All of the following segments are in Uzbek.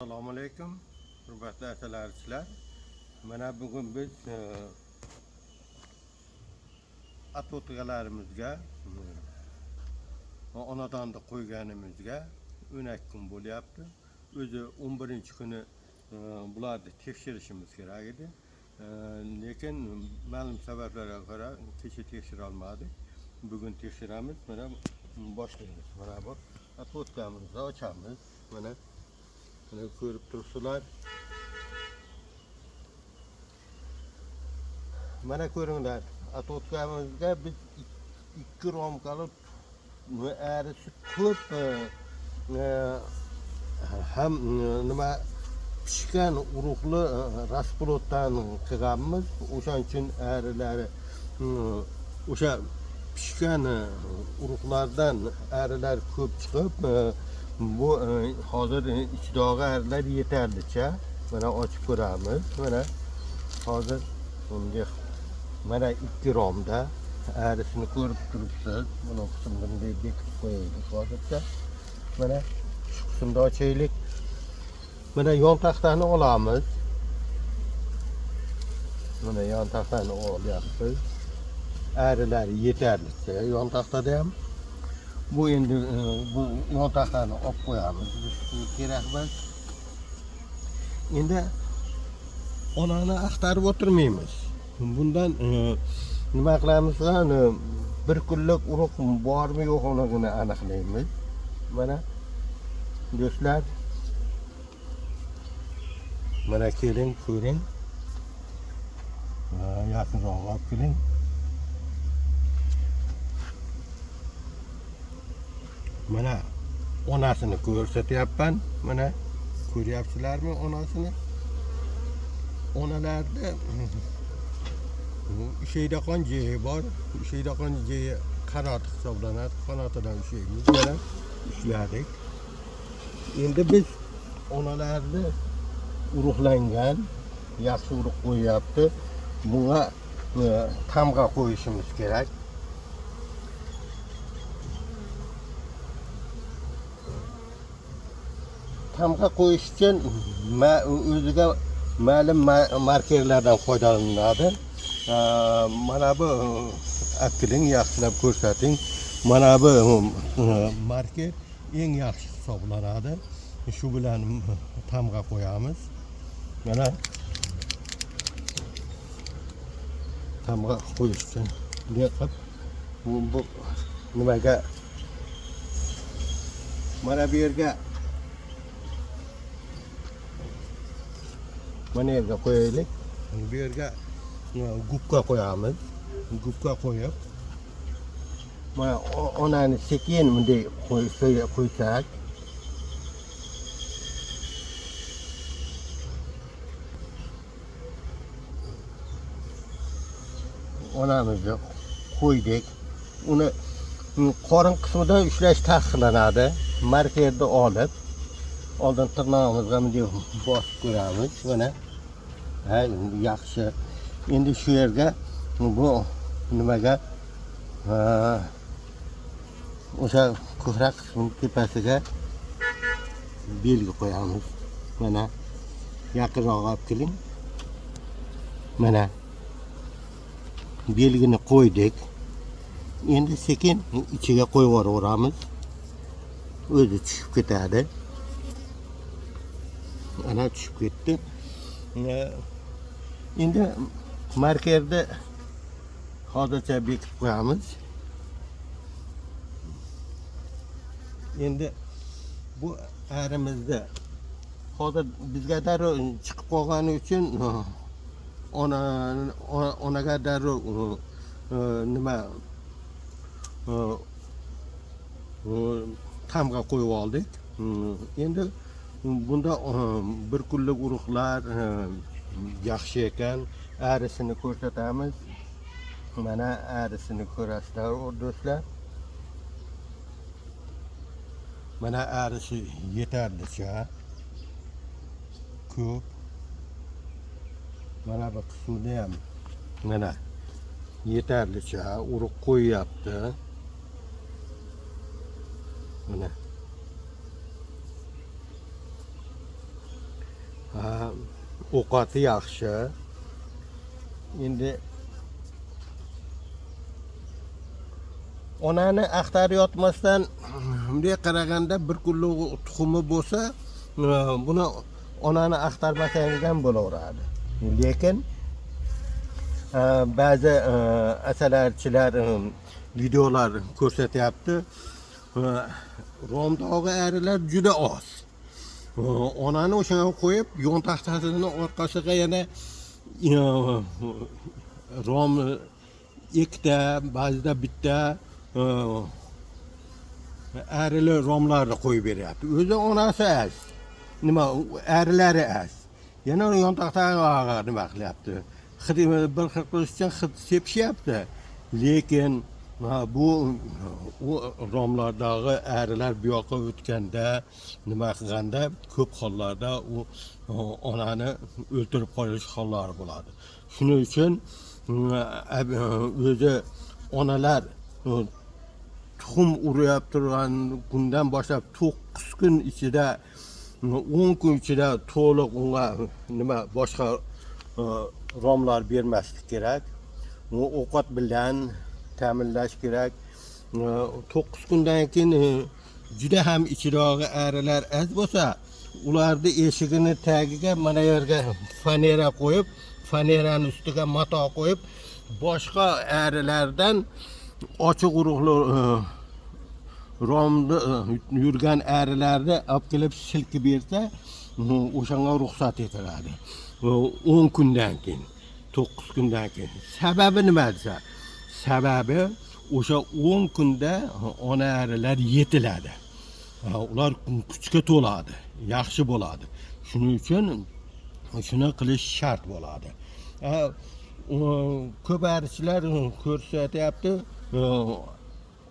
Assalomu alaykum, hurmatli asalarichilar. Mana bugun biz at o'tg'alarimizga onadonni qo'yganimizga 12 kun bo'lyapti. O'zi 11-kuni bularni tekshirishimiz kerak edi. Lekin ma'lum sabablarga ko'ra kecha tekshira olmadik. Bugun tekshiramiz. Mana boshlaymiz. Mana bu at o'tg'amizni ochamiz. Mana ko'rib turibsizlar. Mana ko'ringlar, at o'tgamizga biz 2 romkali arisi ko'p ham nima pishgan urug'li rasploddan qilganmiz. O'shaning uchun arilari o'sha pishgan urug'lardan arilar ko'p chiqib, bu hozir ichidagi arilar yetarlicha. Mana ochib ko'ramiz. Mana hozir bunday mana 2 romda arisini ko'rib turibsiz. Buni qismini bunday bekitib qo'yaylik hozircha. Mana shu qismda ochaylik. Mana yon taxtani olamiz. Mana yon taxtani olyapmiz. Arilar yetarlicha yon taxtada ham. Bu endi bu yon taxtani olib qo'yamiz. Bizga kerak emas. Endi onani axtarib o'tirmaymiz. Bundan nima qilamiz? Bir kunlik urug' bormi yo'qligini aniqlaymiz. Mana do'stlar, mana keling, ko'ring. Yaqinroq olib keling. Mana onasini ko'rsatyapman. Mana ko'ryapsizlarmi onasini? Onalarda ushaydigan joyi bor. Ushaydigan joyi qanot hisoblanadi. Qanotidan ushlaymiz. Mana ushladik. Endi biz onalarni urug'langan, yaxshi urug' qo'yyapti. Bunga tamg'a qo'yishimiz kerak. Tamg'a qo'yish uchun o'ziga ma'lum markerlardan foydalaniladi. Mana bu akling, yaxshilab ko'rsating. Mana bu marker eng yaxshi hisoblanadi. Shu bilan tamg'a qo'yamiz. Mana tamg'a qo'yish uchun bunday qilib bu nimaga mana bu yerga mana yerga qo'yaylik. Bu yerga gubka qo'yamiz. Gubka qo'yib mana onani sekin bunday qo'ysak onamizni qo'ydik. Uni qorin qismidan ushlash taqiqlanadi. Markerni olib oldin tirnog'imizga bunday bosib ko'ramiz. Mana ha, yaxshi. Endi shu yerga bu nimaga o'sha ko'krak qismining tepasiga belgi qo'yamiz. Mana yaqinroq olib keling. Mana belgini qo'ydik. Endi sekin ichiga qo'yib yuboramiz. O'zi tushib ketadi. Ana tushib ketdi. Endi markerni hozircha bekitib qo'yamiz. Endi bu arimizda hozir bizga darrov chiqib qolgani uchun onaga darrov nima tamg'a qo'yib oldik. Endi bunda bir kunlik urug'lar yaxshi ekan. Arisini ko'rsatamiz. Mana arisini ko'rasizlar do'stlar. Mana arisi yetarlicha ko'p. Mana bu qismida ham mana yetarlicha urug' qo'yyapti. Mana Ovqati yaxshi. Endi onani axtarib yotmasdan bunday qaraganda bir kunlik tuxumi bo'lsa, buni onani axtarmasangiz ham bo'laveradi. Lekin ba'zi asalarichilar videolar ko'rsatyapti. Romdog'i arilar juda oz. Onani o'shanga qo'yib, yon taxtasini orqasiga yana rom ikkita, ba'zida bitta arili romlarni qo'yib beryapti. O'zi onasi az. Nima, arilari az. Yana yon taxtaga nima qilyapti? Hid bir xil qilish uchun hid sepishyapti. Lekin bu u romlardagi arilar bu yoqqa o'tganda, nima qilganda ko'p hollarda u onani o'ldirib qo'yish hollari bo'ladi. Shuning uchun o'zi onalar tuxum urayap turgan kundan boshlab 9 kun ichida, 10 kun ichida to'liq unga nima boshqa romlar bermaslik kerak. Ovqat bilan ta'minlash kerak. 9 kundan keyin juda ham ichidagi arilar az bo'lsa, ularni eshigini tagiga mana yerga fanera qo'yib, fanerani ustiga mato qo'yib, boshqa arilardan ochiq urug'li romni yurgan arilarni olib kelib silkib bersa, o'shanga ruxsat etiladi. 10 kundan keyin, 9 kundan keyin. Sababi nima desa, sababi o'sha 10 kunda ona arilar yetiladi. Ular kuchga to'ladi, yaxshi bo'ladi. Shuning uchun shuni qilish shart bo'ladi. Ko'p arichilar ko'rsatyapti,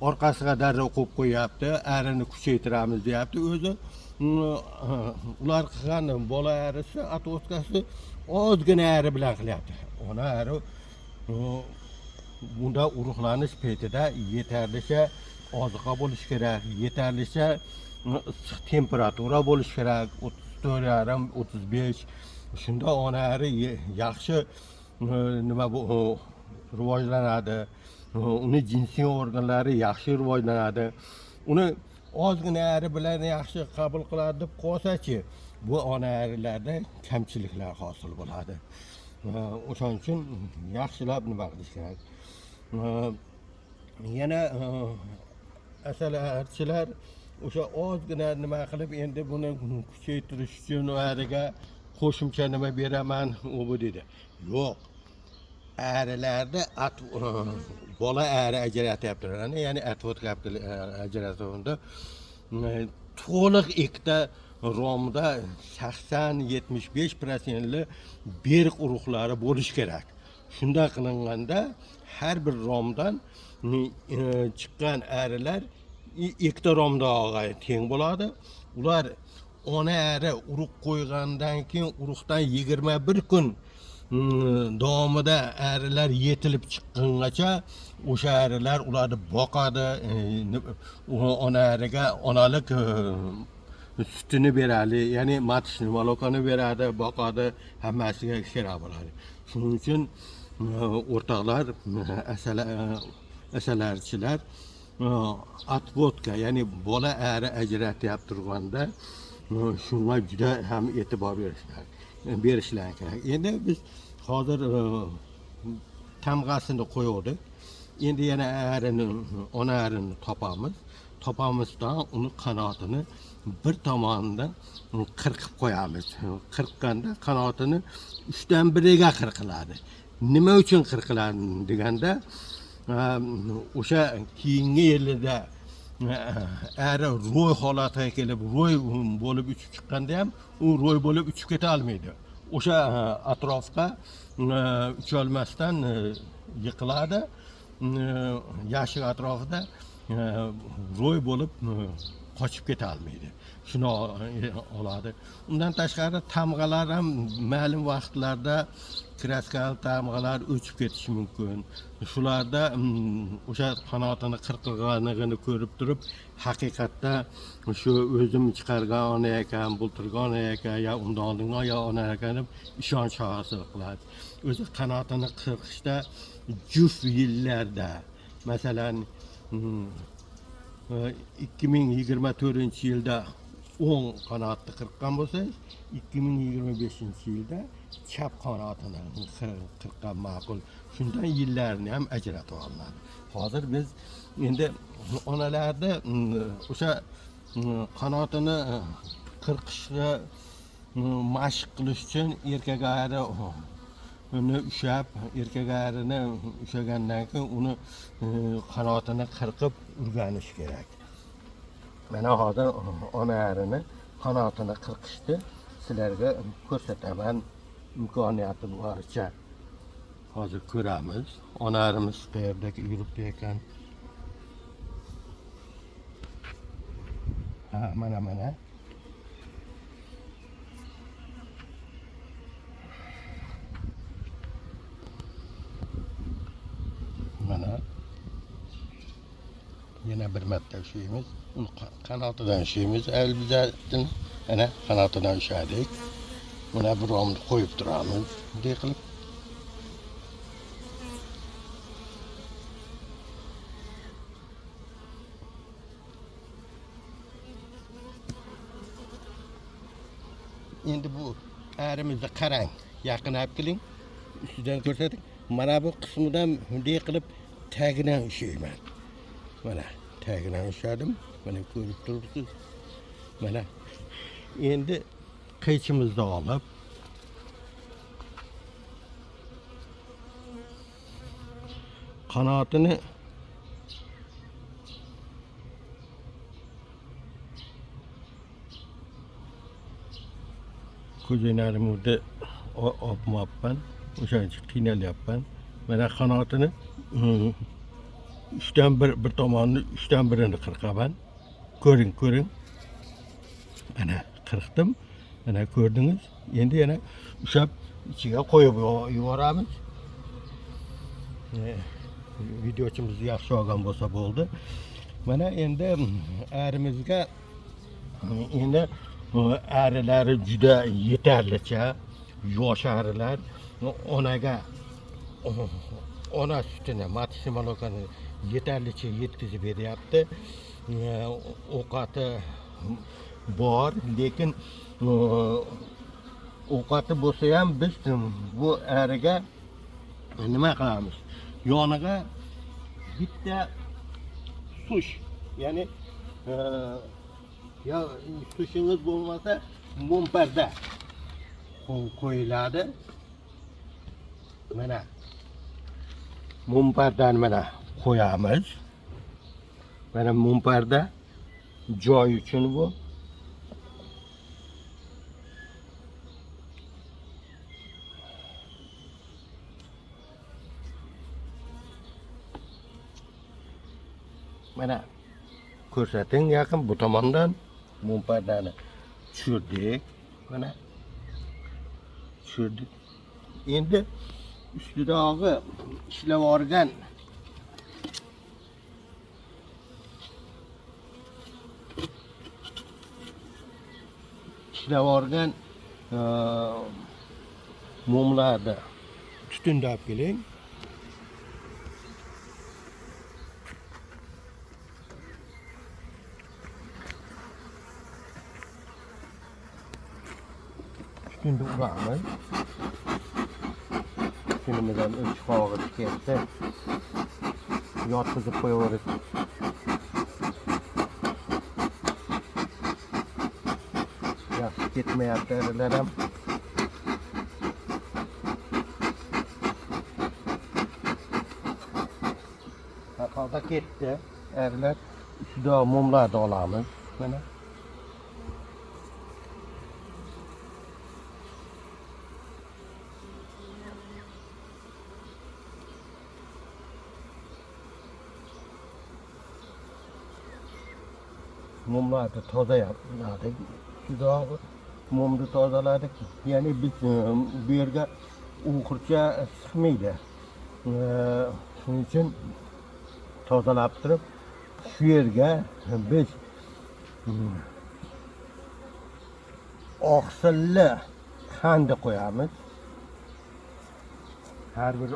orqasiga darrov qo'yib qo'yyapti, arini kuchaytiramiz deyapti. O'zi ular qilgan bola arisi otvotkasi ozgina ari bilan qilyapti. Ona ari bunda urug'lanish paytida yetarlicha oziqa bo'lishi kerak, yetarlicha issiq temperatura bo'lishi kerak, 34,5, 35. Shunda ona ari yaxshi nima bu rivojlanadi. Uni jinsiy organlari yaxshi rivojlanadi. Uni ozgina ari bilan yaxshi qabul qiladi deb qolsa-chi, bu ona arilarda kamchiliklar hosil bo'ladi. O'shaning uchun yaxshilab nima qilish kerak. Yana asalarichilar o'sha ozgina nima qilib, endi buni kuchaytirish uchun ariga qo'shimcha nima beraman u bu dedi. Yo'q. Arilarda bola ari ajratyaptilar. Ya'ni otvodka ajratuvda to'liq ikkita romda 80-75% berk urug'lari bo'lishi kerak. Shunda qilinganda har bir romdan chiqqan arilar ikkita romdag'i teng bo'ladi. Ular ona ari urug' qo'ygandan keyin urug'dan 21 kun davomida arilar yetilib chiqqungacha o'sha arilar ularni boqadi, ona ariga onalik sutini beradi, ya'ni маточный молокoni beradi, boqadi, hammasiga kerak bo'ladi. Shuning uchun o'rtoqlar, asalarichilar otvodka, ya'ni bola ari ajratyapti turganda shunga juda ham e'tibor berishlari kerak. Endi biz hozir tamg'asini qo'yuvdik. Endi yana arini, ona arini topamiz. Topamizdan uni qanotini bir tomonidan qirqib qo'yamiz. Qirqqanda qanotini 3dan 1ga qirqiladi. Nima uchun qirqiladi deganda, o'sha keyingi yilida ari ro'y holatiga kelib, ro'y bo'lib uchib chiqqanda ham u ro'y bo'lib uchib keta olmaydi. O'sha atrofga ucholmasdan yiqiladi. Yashik atrofida ro'y bo'lib qochib ketolmaydi. Shuni oladi. Undan tashqari tamg'alar ham ma'lum vaqtlarda kraskali tamg'alar o'chib ketishi mumkin. Shularda o'sha qanotini qirqilganligini ko'rib turib, haqiqatda shu o'zim chiqargan ona ekan, bulturgi ona ekan, yo undan oldingi yo ona ekan deb ishonch hosil qiladi. O'zi qanotini qirqishda juft yillarda, masalan, 2024-yilda o'ng qanotni qirqqan bo'lsangiz, 2025-yilda chap qanotini qirqqan ma'qul. Shundan yillarni ham ajratib olinadi. Hozir biz endi onalarni o'sha qanotini qirqishni mashq qilish uchun erkak ari uni ushlab, erkak arini ushlagandan keyin uni qanotini qirqib o'rganish kerak. Mana hozir ona arini qanotini qirqishni sizlarga ko'rsataman imkoniyati boricha. Hozir ko'ramiz. Ona arimiz qayerda yuribdi ekan. Ha, mana mana. Mana yana bir marta ushlaymiz. Uni qanotidan ushlaymiz. Albatta, ana qanotidan ushladik. Buna bir omni qo'yib turamiz. Bunday qilib. Endi bu arimizni qarang, yaqin olib keling, ustidan ko'rsating. Mana bu qismidan bunday qilib tagidan ushlayman. Mana tagidan ushladim. Mana ko'rib turibsiz. Mana endi qaychimizni olib qanotini ko'zoynarimni olmayapman, o'shaning uchun qiynalyapman. Mana qanotini uchdan bir tomonini uchdan birini qirqaman. Ko'ring, ko'ring. Mana qirqdim. Mana ko'rdingiz. Endi yana ushlab ichiga qo'yib yuboramiz. Videochimiz yaxshi olgan bo'lsa bo'ldi. Mana endi arimizga endi arilari juda yetarlicha, yosh arilar onaga ona sutini, matishli molokani yetarlicha yetkazib beryapti. Ovqati bor, lekin ovqati bo'lsa ham biz bu ariga nima qilamiz? Yoniga bitta sush, ya'ni ya sushingiz bo'lmasa mumparda qo'yiladi. Mana mumpardan mana qo'yamiz. Mana mumparda joy uchun bu. Mana ko'rsating yaqin bu tomondan mumpardani tushirdik. Mana tushirdik. Endi ustidagi ishlab olgan mumlarni tutundab keling. Tutunni uramiz. Tutunimizdan o'chib og'ir ketdi. Yotqizib qo'yaverib. Yaxshi ketmayapti arilar ham. Xalda ketdi arilar. Ustida mumlarni olamiz. Mana. Mumlarni tozaladik. Tuzog'i mumni tozaladik. Ya'ni biz bu yerga o'g'ircha sig'maydi. Shuning uchun tozalab turib shu yerga biz oqsilli qandni qo'yamiz. Har bir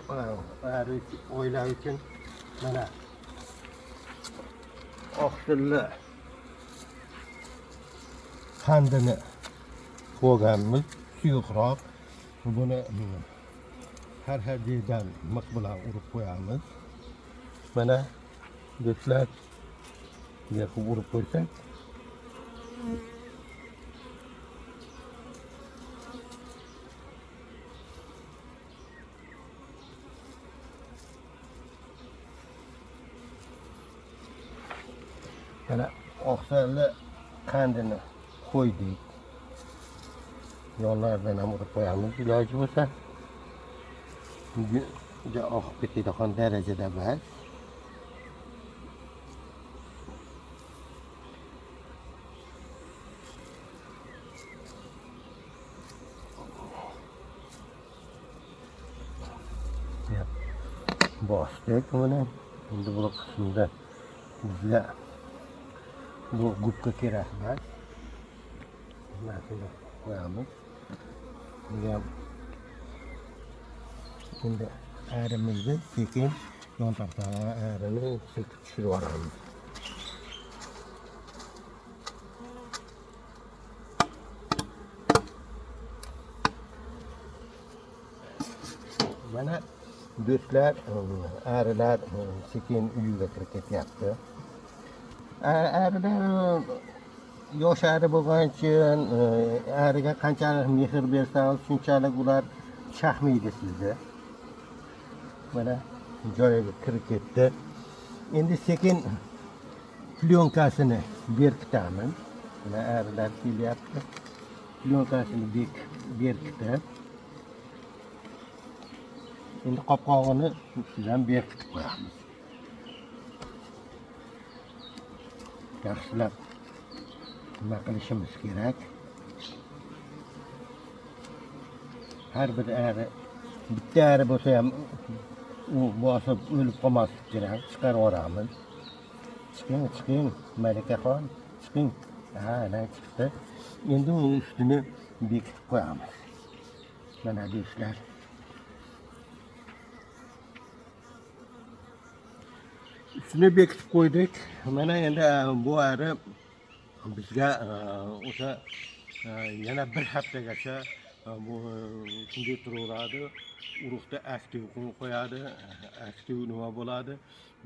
oila uchun mana oqsilli qandini qo'yganmiz, suyuqroq. Buni har har yerdan miq bilan urib qo'yamiz. Mana do'stlar, bunday qilib urib qo'ysak, mana oqsilli qandini qo'ydik. Yonlaridan ham urib qo'yamiz iloji bo'lsa. Juda oqib ketadigan darajada emas. Bosdik buni. Endi bu qismda bizga bu gubka kerak emas. Mana shuni qo'yamiz. Bunga endi arimizni sekin yon tarafdan arini silkib tushirib yuboramiz. Mana do'stlar, arilar sekin uyiga kirib ketyapti. Arilar yosh ari bo'lgani uchun ariga qanchalik mehr bersangiz shunchalik ular chaqmaydi sizni. Mana joyiga kirib ketdi. Endi sekin plyonkasini berkitamiz. Mana arilar kelyapti. Plyonkasini berkitib, endi qopqog'ini ustidan berkitib qo'yamiz. Yaxshilab nima qilishimiz kerak? Har bir ari, bitta ari bo'lsa ham u bosib o'lib qolmaslik kerak. Chiqarib yuboramiz. Chiqing, chiqing, Malikaxon, chiqing. Ha, ana chiqdi. Endi uni ustini bekitib qo'yamiz. Mana do'stlar. Ustini bekitib qo'ydik. Mana endi bu ari bizga o'sha yana bir haftagacha bu shunday turaveradi. Urug'da aktiv qo'yadi, aktiv nima bo'ladi?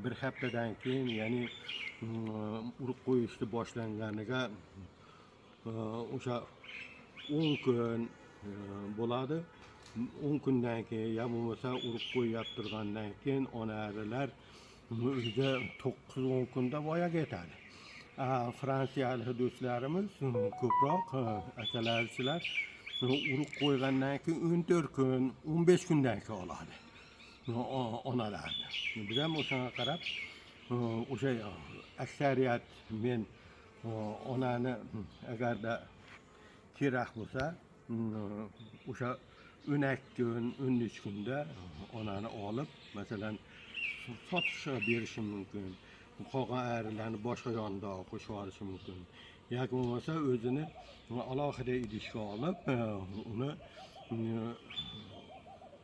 Bir haftadan keyin, ya'ni urug' qo'yishni boshlanganiga o'sha 10 kun bo'ladi. 10 kundan keyin ya bo'lmasa urug' qo'yib turgandan keyin ona arilar o'zi 9-10 kunda voyaga yetadi. Fransiyalik do'stlarimiz ko'proq asalarichilar urug' qo'ygandan keyin 14 kun, 15 kundan keyin oladi onalarni. Biz ham o'shanga qarab o'sha aksariyat men onani agarda kerak bo'lsa o'sha 12 kun, 13 kunda onani olib, masalan, sotishga berishim mumkin. Qolgan arilarni boshqa yonda qo'shib yuborishi mumkin. Yoki bo'lmasa o'zini alohida idishga olib, uni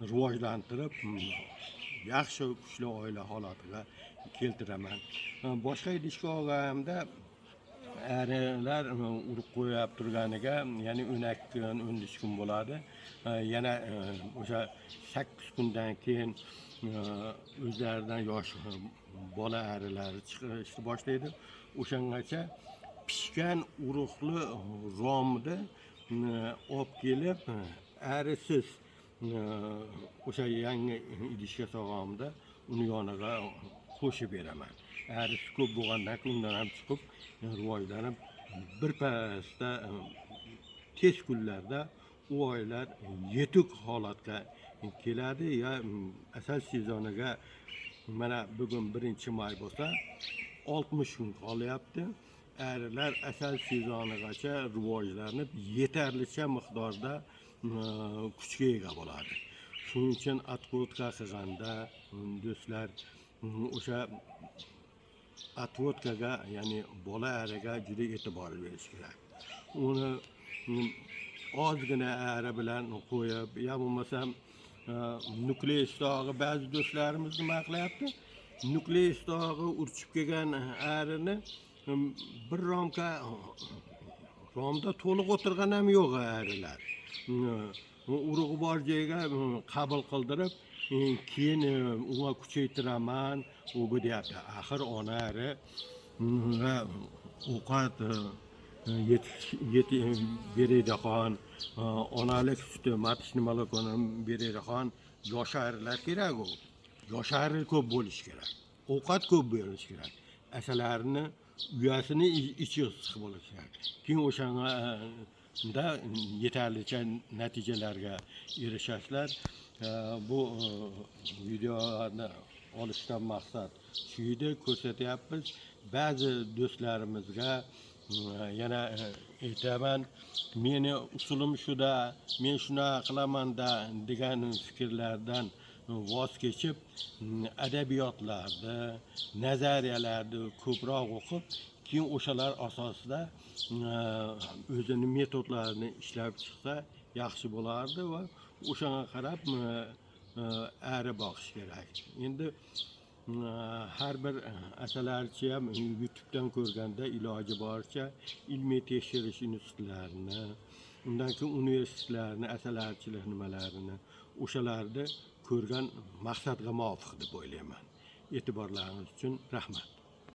rivojlantirib, yaxshi kuchli oila holatiga keltiraman. Boshqa idishga olganimda arilar urug' qo'yib turganiga, ya'ni 12 kun, 13 kun bo'ladi. Yana o'sha 8 kundan keyin o'zlaridan yosh bola arilari chiqishni boshlaydi. O'shangacha pishgan urug'li romni olib kelib, arisiz o'sha yangi idishga solganimda uni yoniga qo'shib beraman. Arisi ko'p bo'lgandan keyin undan ham chiqib rivojlanib bir pasda tez kunlarda u oylar yetuk holatga keladi. Ya asal sezoniga mana bugun 1 may bo'lsa 60 kun qolyapti. Arilar asal sezonigacha rivojlanib, yetarlicha miqdorda kuchga ega bo'ladi. Shuning uchun отводка qilganda, do'stlar, o'sha отводка ga, ya'ni bola ariga juda e'tibor berish kerak. Uni ozgina ari bilan qo'yib, yo bo'lmasam nukleus dog'i, ba'zi do'stlarimiz nima qilyapti, nukleus dog'i urchib kelgan arini bir romka, romda to'liq o'tirgan ham yo'q arilar. Urug'i bor joyga qabul qildirib, keyin unga kuchaytiraman u bu deyapti. Axir ona ari ovqat beradigan, onalik suti, маточный молоко ni beradigan yosh arilar kerak. U yosh ari ko'p bo'lishi kerak, ovqat ko'p berilishi kerak, asalarilarni uyasini ichi issiq bo'lishi kerak. Keyin o'shanga yetarlicha natijalarga erishasizlar. Bu videoni olishdan maqsad shu edi, ko'rsatyapmiz ba'zi do'stlarimizga. Yana aytaman, meni usulim shuda, men shunaqa qilamanda degan fikrlardan voz kechib, adabiyotlarni, nazariyalarni ko'proq o'qib, keyin o'shalar asosida o'zini metodlarini ishlab chiqsa yaxshi bo'lardi va o'shanga qarab ari boqish kerak. Endi har bir asalarichi ham YouTubedan ko'rganda iloji boricha ilmiy tekshirish institutlarini, undan keyin universitetlarni asalarichilik nimalarini, o'shalarni ko'rgan maqsadga muvofiq deb o'ylayman. E'tiborlaringiz uchun rahmat.